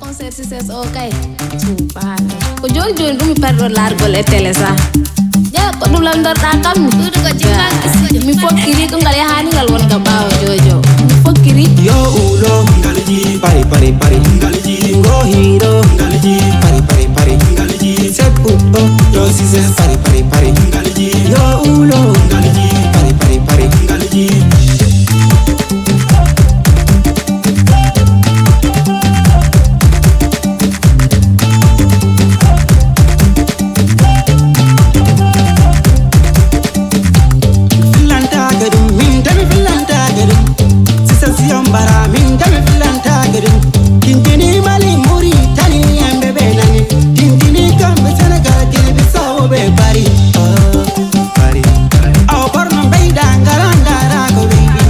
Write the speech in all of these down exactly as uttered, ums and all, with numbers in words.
Concert success o kay. Subhana. Ko joni joni ɗum mi pari ɗo laargol e télé sa. Ja, ko ɗum lamdorɗa kam mi. Ɗum ko jingal. Ja. Mi fokkiri ko ngal yahani ngal won ka ɓaawo jojo. Mi fokkiri. Yo ulo ngalji pari pari pari ngalji, ngo hiro ngalji pari pari pari ngalji, seppuɗo yo success pari pari pari ngalji, yo ulo ngalji pari pari pari ngalji. Fillantaake ɗum, min de mi fillantaake ɗum. Sisa Siyon Bara, min de mi fillantaake ɗum. Tintini Mali, Muritani, en ɓe ɓe nani. Tintini Gambe, Senegal, Guinée Bissau, ɓe bari. Oh, bari. Awa borno mbeyɗa, ngara ndara ko weyɗi.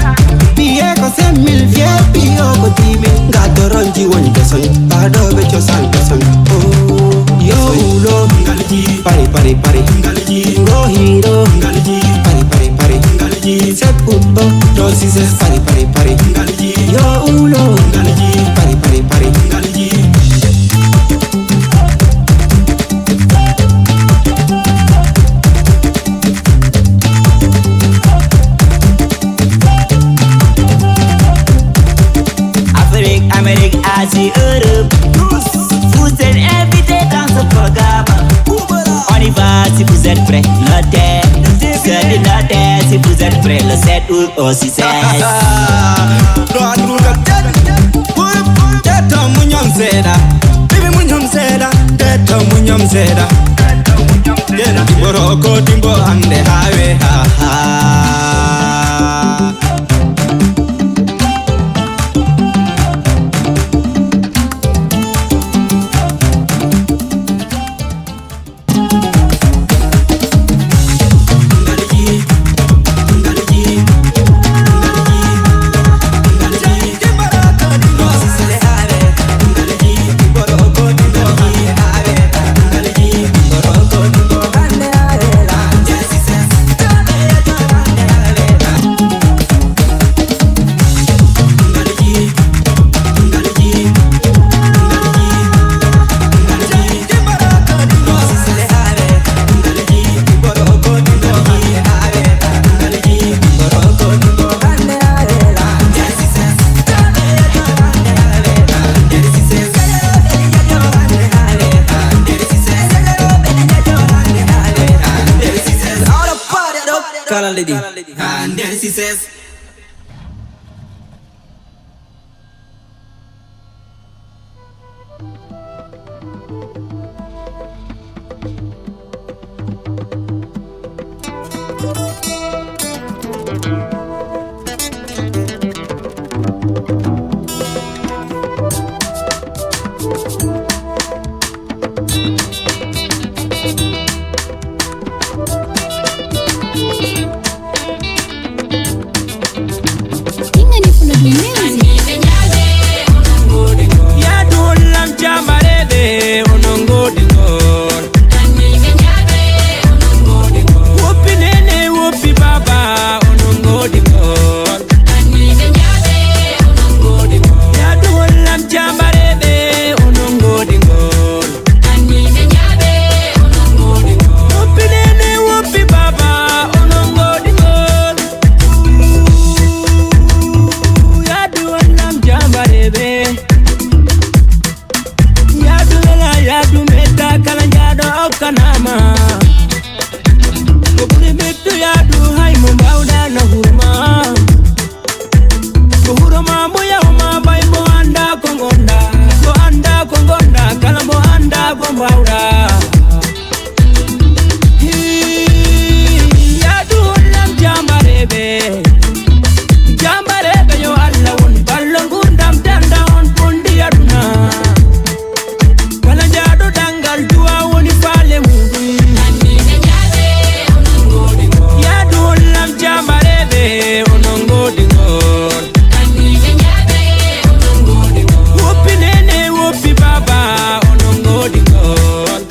Biye ko semmil, fiye biyo ko timin. Nga doronji woni besoin. Baɗoɓe cosaan besoin. Oh, yo ulo ngalji pari pari pari ngalji, ngo hiro ngalji pari pari pari ngalji, seppuɗo ɗo success pari pari pari ngalji, yo ulo ngalji pari pari pari ngalji. Afrique, Amérique, Asie, Europe, tous, vous êtes invités dans ce programme. On y va si vous êtes prêts, notez. Seul notez si vous êtes prêts, le sept août au success. Ɗo annduka ten. Ɓuri ɓuri. Ƴetta muñam seeɗa. Ɓiɓi muñam seeɗa. Ƴetta muñam seeɗa. Yen dimboro ko dimbo hande hawe ha ha. Kala leydi. Ha nder success. Ingani fulo ɗum music. Yaadu lam jamareɓe, onon ngoodi ngol. Woppi nene, woppi baba, onon ngoodi ngol. Yaadu lam jamareɓe, onon ngoodi ngol. Woppi nene, woppi baba, onon ngoodi ngol. Yaadu wallam jambare ɓe. Yaadu wela, yaadu metta, kala jaaɗo okkanama. Ko ɓuri mettu yaadu, hay mo mbawɗa na hurma. Ko huro ma mo yaw ma bay mo anda ko gonda. Mo anda ko gonda, kala mo anda ko mbawɗa. Hii, yaadu wallam jambareɓe. Jambareɓe yo Allah won ballo ngurdam danda on pondi aduna. Kala jaaɗo dangal duwa woni faale muɗum. Yaadu wallam jambareɓe, onon ngoodi ngol. Woppi nene, woppi baba, onon ngoodi ngol.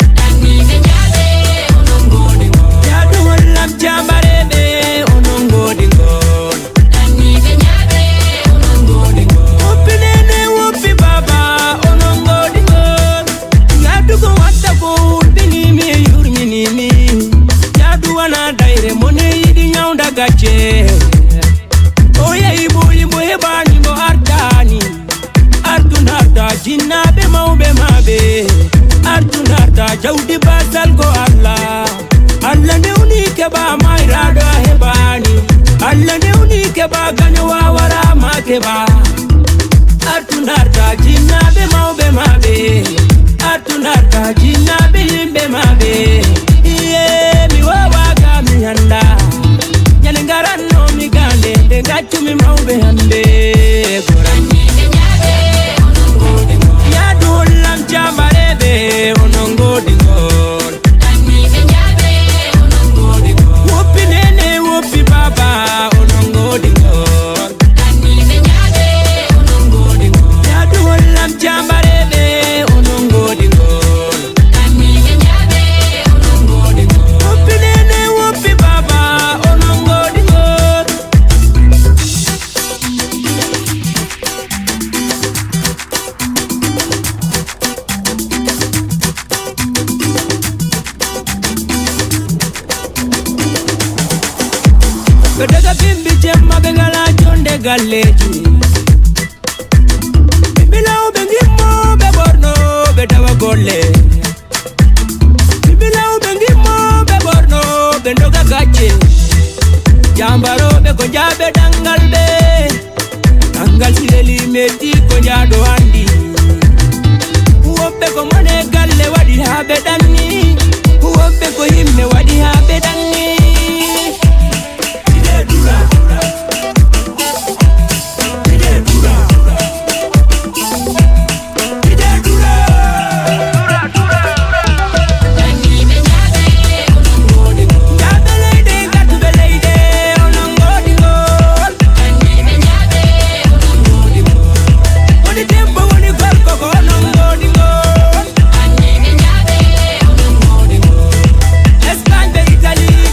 Yaadu wallam jambareɓe, onon ngoodi ngol. Woppi nene, woppi baba, onon ngoodi Remone yiɗi ñawnda gacce. O yehi ɓooyi mo heɓaani mo artaani. Artu narta jinnaaɓe mawɓe maaɓe. Artu narta jawdi basal ko Allah. Allah newni keɓa mayraaɗo a heɓaani. Allah newni keɓa gaño wawarama keɓa. Artu narta jinnaaɓe mawɓe maaɓe. Artu narta jinnaaɓe yimɓe maaɓe. Iye mi wawaga mi hannda. Ñande ngaranno mi gande nde gaccumi mawɓe hannde. Yaadu hollam jambareɓe onon ngoodi ngol. Woppi nene woppi baba onon ngoodi ngol. Yaadu hollam jambareɓe onon ngoodi ngol. Woppi nene woppi baba onon ngoodi ngol. Ɓe daga bimbi jemma ɓe ngala jonde galleji. Bimbi lawɓe ngimmo ɓe ɓorno ɓe dawa golle. Bimbi lawɓe ngimmo ɓe ɓorno ɓe doga gacce. Jambaroɓe ko jaaɓe dangal ɓe. Dangal si leli metti ko jaaɗo andi. Woɓɓe ko mone galle waɗi haa ɓe ɗanni. Woɓɓe ko himme waɗi haa ɓe ɗanni. Espagne be Italie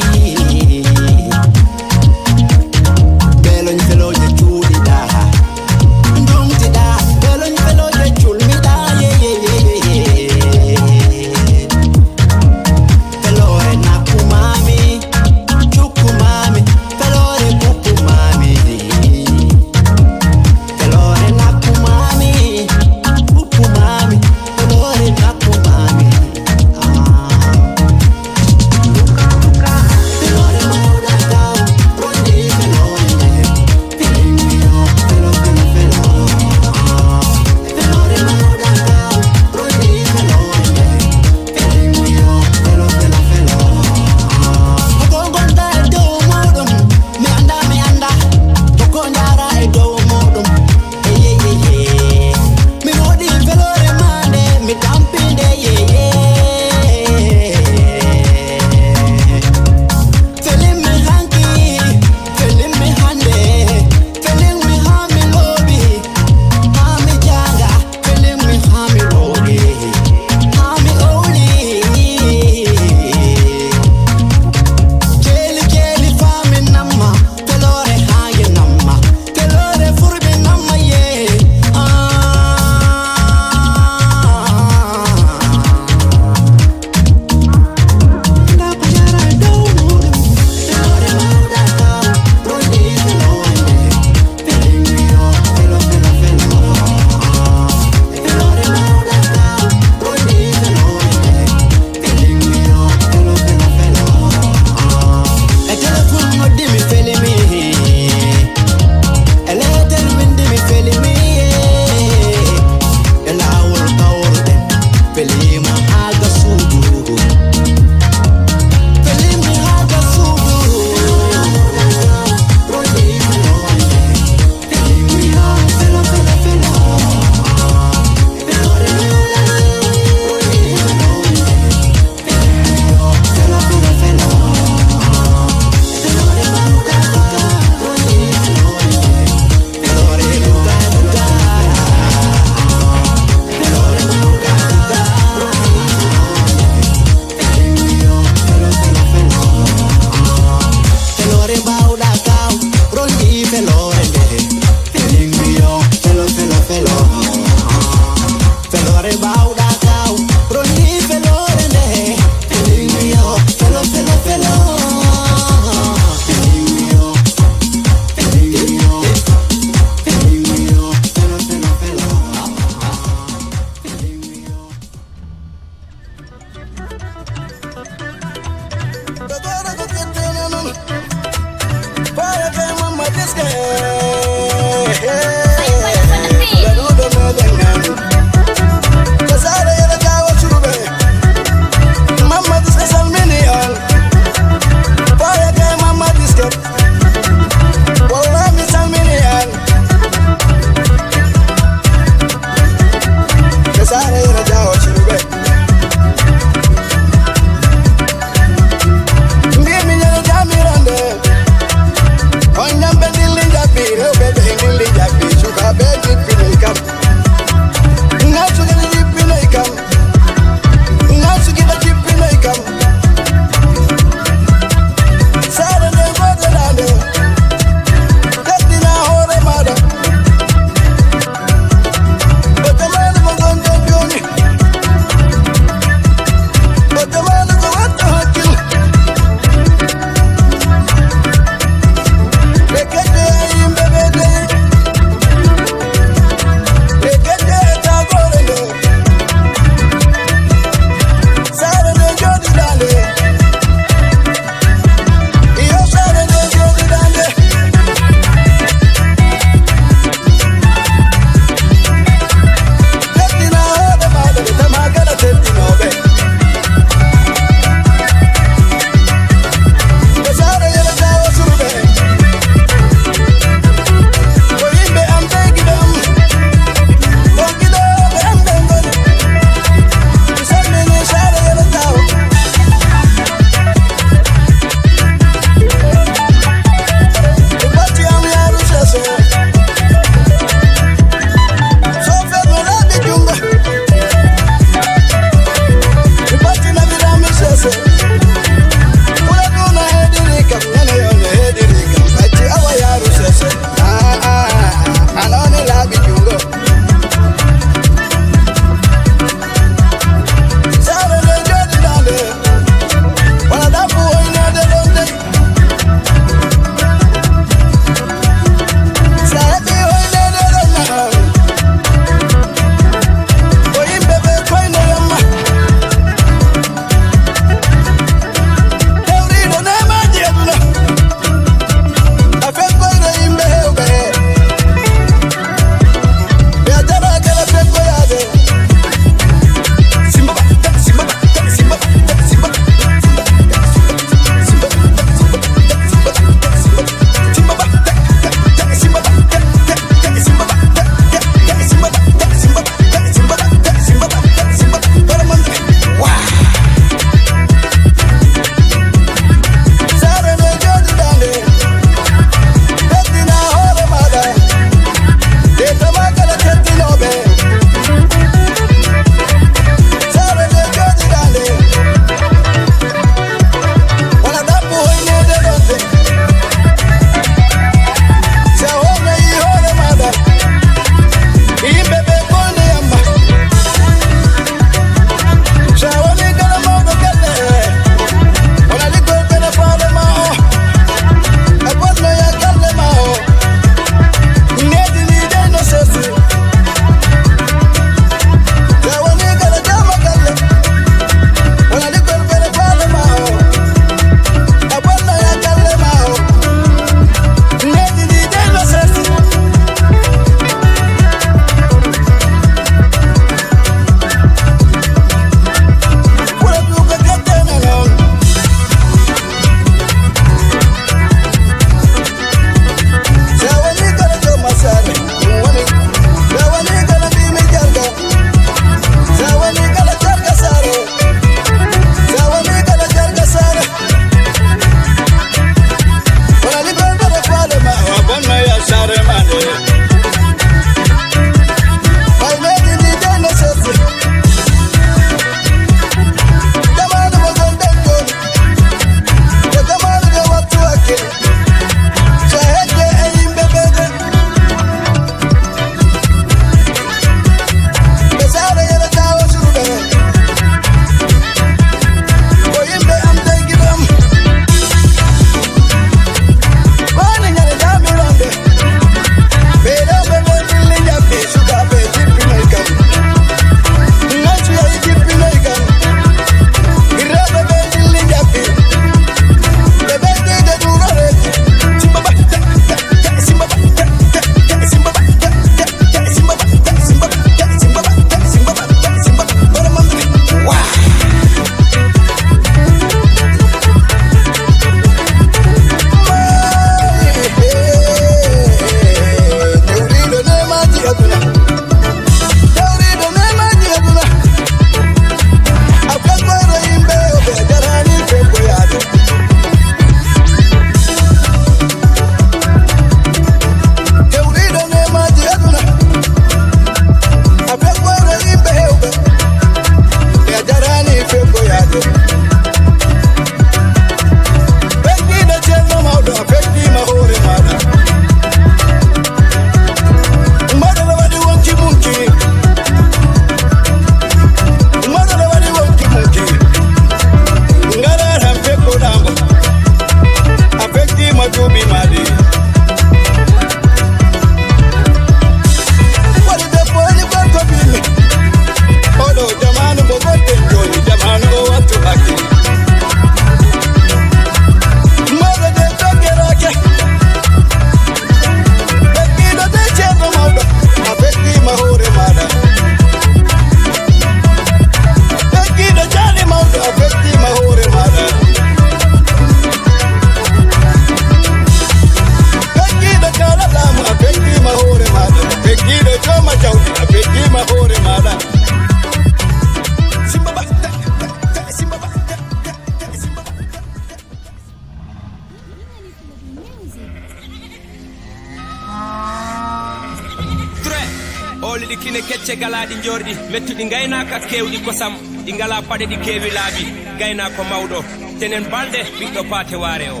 Ɗi kine kecce galaaɗi njoorɗi, mettuɗi ngaynaaka keewɗi kosam, ɗi ngalaa paɗe ɗi keewi laabi, gaynaako mawɗo, tenen balɗe ɓiɗɗo paate waare o.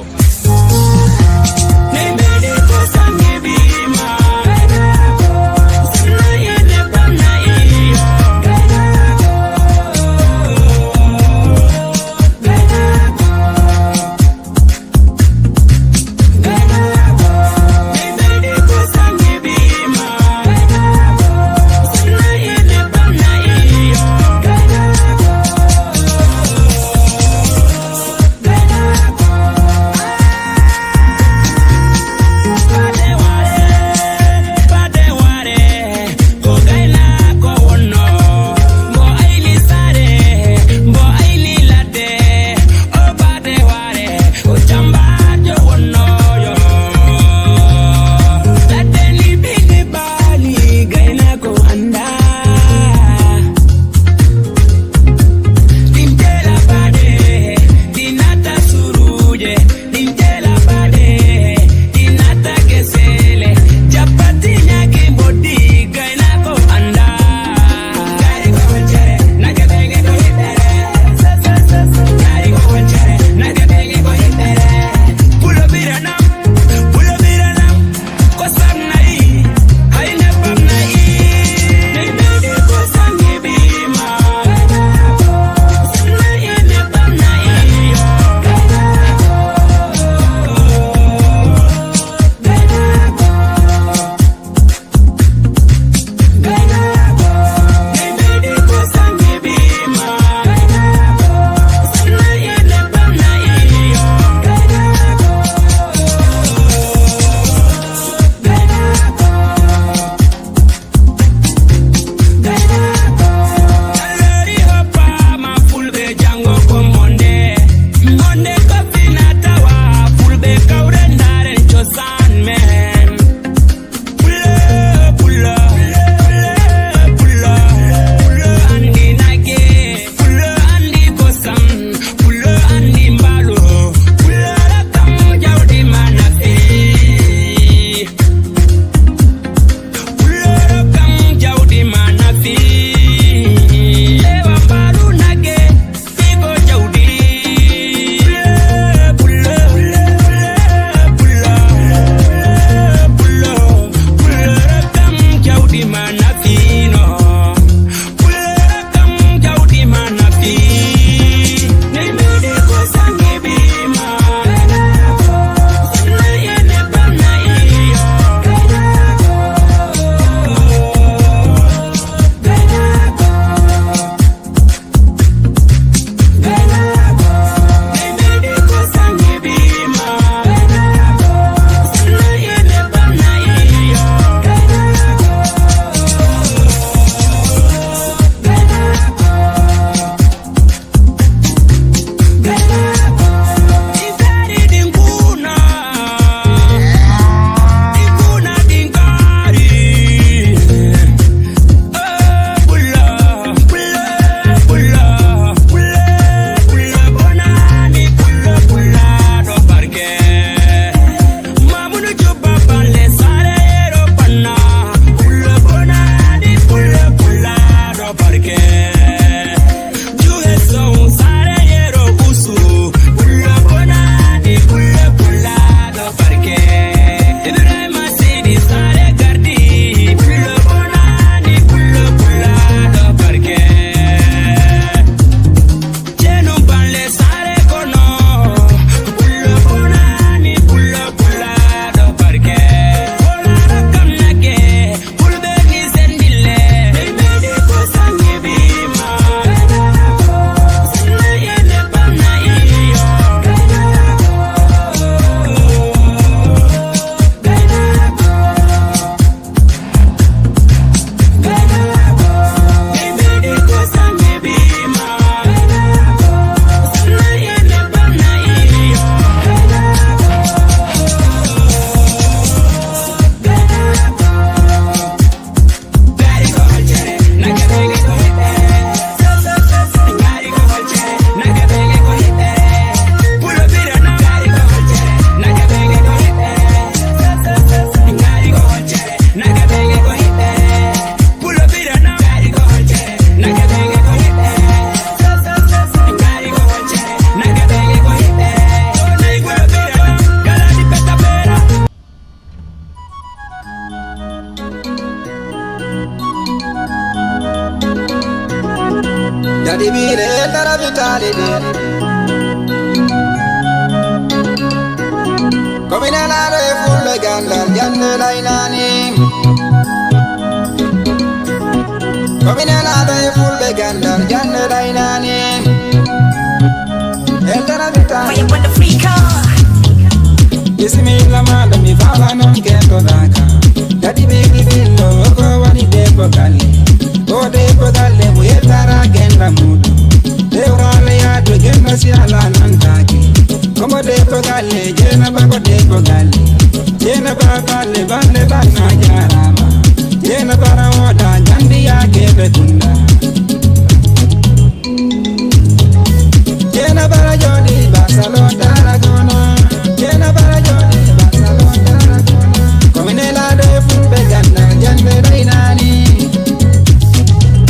Ko mi nelaaɗo e fulɓe ganndal jannde ɗaynani. Ko mi nelaaɗo e fulɓe ganndal jannde ɗaynani. E tara mi tan. Fire on the freak. Bisimilla maaɗa, mi faala noon kettoɗaaka. Kadi ɓe ɗiɗinno ko woni debbo galle. O debbo galle mo yettara gennda muuɗum. Dewraale yaadu gennda si alaa nantaaki. Komo debbo galle, Jeynaba ko debbo galle. Jeynaba balle, balle, balle, a jaaraama. Jeynaba rawoɗa, nganndi yaa keɓe kunda. Jeynaba ra jooɗi Barcelona, Tarragona. Jeynaba ra jooɗi Barcelona, Tarragona. Ko mi nelaaɗo e fulɓe ganndal jannde ɗaynani.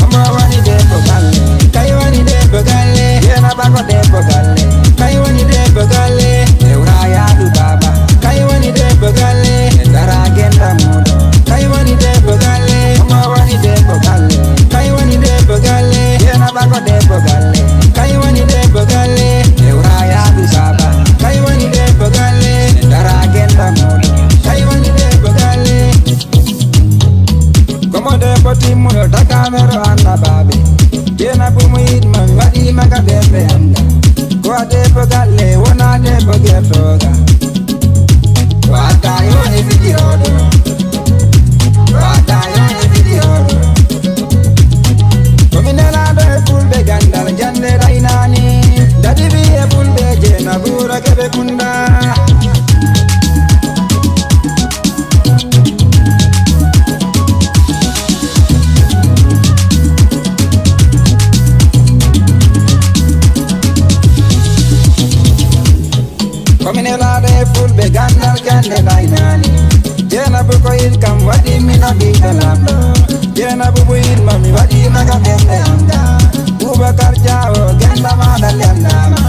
Omo woni debbo galle, kay woni debbo galle. Jeynaba ko debbo galle, kay woni debbo galle. Dewra yaadu baaba, kay woni debbo galle. E dara gennda muuɗum, kay woni debbo galle. Omo woni debbo galle, kay woni debbo galle. Jeynaba ko debbo galle, kay woni debbo galle. Dewra yaadu baaba, kay woni debbo galle. E dara gennda muuɗum, kay woni debbo galle. Komo debbo timmuɗo, tagamero annabaaɓe. Jeynaba mo yiɗma, mi waɗiima ka ɓernde am ga. Ko a debbo galle, wona debbo gertooga. Ko adda yo e fijirooɗo. Ko adda yo e fijirooɗo. Ko mi nelaaɗo e fulɓe ganndal jannde ɗaynani. Dadi ɓiye fulɓe, Jeynaba ɓura keɓe kunda. Ko mi nelaaɗo e fulɓe ganndal jannde ɗaynani. Jeynaba ko yiɗ kam waɗi mi no ɓiɗɗo Laamɗo. Jeynaba mo yiɗma, mi waɗiima ka ɓernde am ga. Bubakar Jaawo, gennda maaɗa lelnaama.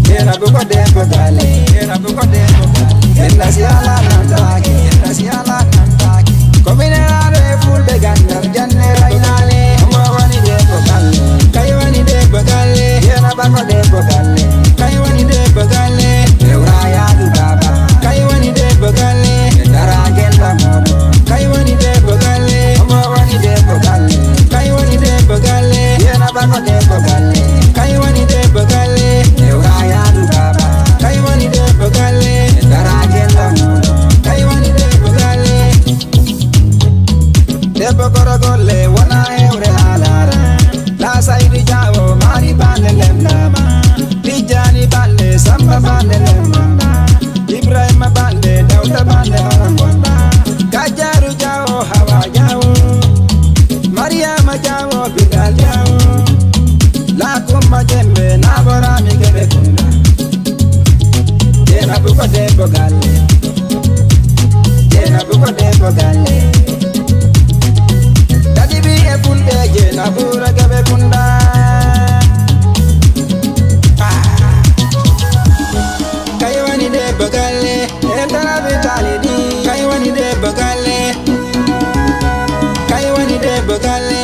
Jeynaba ko debbo galle, Jeynaba ko debbo galle. Gennda si alaa nantaaki, gennda si alaa nantaaki. Ko mi nelaaɗo e fulɓe ganndal jannde ɗaynani. Omo woni debbo galle, kay woni debbo galle. Jeynaba ko debbo galle, kay woni debbo galle. Dewra yaadu baaba, kay woni debbo galle. E dara gennda muuɗum, kay woni debbo galle. Omo woni debbo galle, kay woni debbo galle. Jeynaba ko debbo galle, kay woni debbo galle. Dewra yaadu baaba, kay woni debbo galle. E dara gennda muuɗum, kay woni debbo galle. Debbo koro golle, wona hewre haa laara. La Saydu Jaawo, Maari Balde lelnaama. Tijjaani Balde, Sammba Balde lelnaama. Ibraahiima Balde, Dawda Balde, hono ngonɗa? Kajjaaru Jaawo, Hawa Jaawo. Mariyaama Jaawo, Bilal Jaawo. La Kumba Jembe, Naboraami Keɓe Kunda. Jeynaba ko debbo galle. Jeynaba ko debbo galle. Dadi ɓiye fulɓe, Jeynaba ɓura keɓe kunda. Ah. Kay woni debbo galle, e taraɓe tali ɗi. Kay woni debbo galle. Kay woni debbo galle.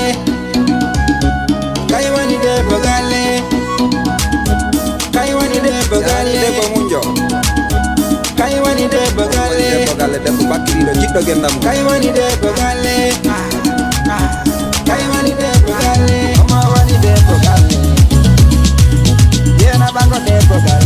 Kay woni debbo galle. Kay woni debbo galle. Debbo munjo. Kay woni debbo galle. Debbo galle, debbo bakkiliiɗo, jiɗɗo gennda mum. Kay woni debbo galle. Kay woni debbo galle. Omo woni debbo galle. Jeynaba ko debbo galle.